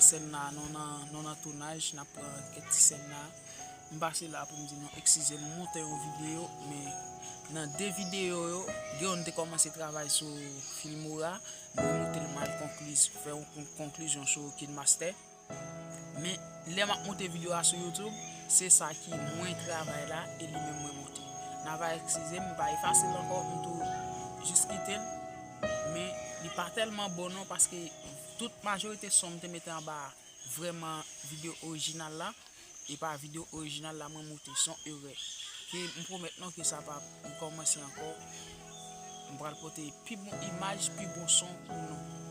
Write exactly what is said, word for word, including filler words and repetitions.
Sèn la, nou nan, nou nan tounaj, n ap pran kèk ti sèn la. M pase la pou m di nou eskize m, m monte yon videyo, men nan de videyo yo, gen youn te kòmanse travay sou Filmora, mwen monte l, m al konkli, fè yon kon- konklizyon sou KineMaster. Men lè m ap monte videyo a sou YouTube, se sa ki mwen travay la e li menm mwen monte. N a va eskize m, m pa efase l ankò, m tou jis kite l. Men li pa tèlman bon non, paske tout majorite son m te mete anba a vrèman videyo orijinal la, e pa videyo orijinal la mwen monte, son erè. Ke m pwomèt nou ke sa p ap rekòmanse ankò. M pral pote pi bon imaj, pi bon son pou nou.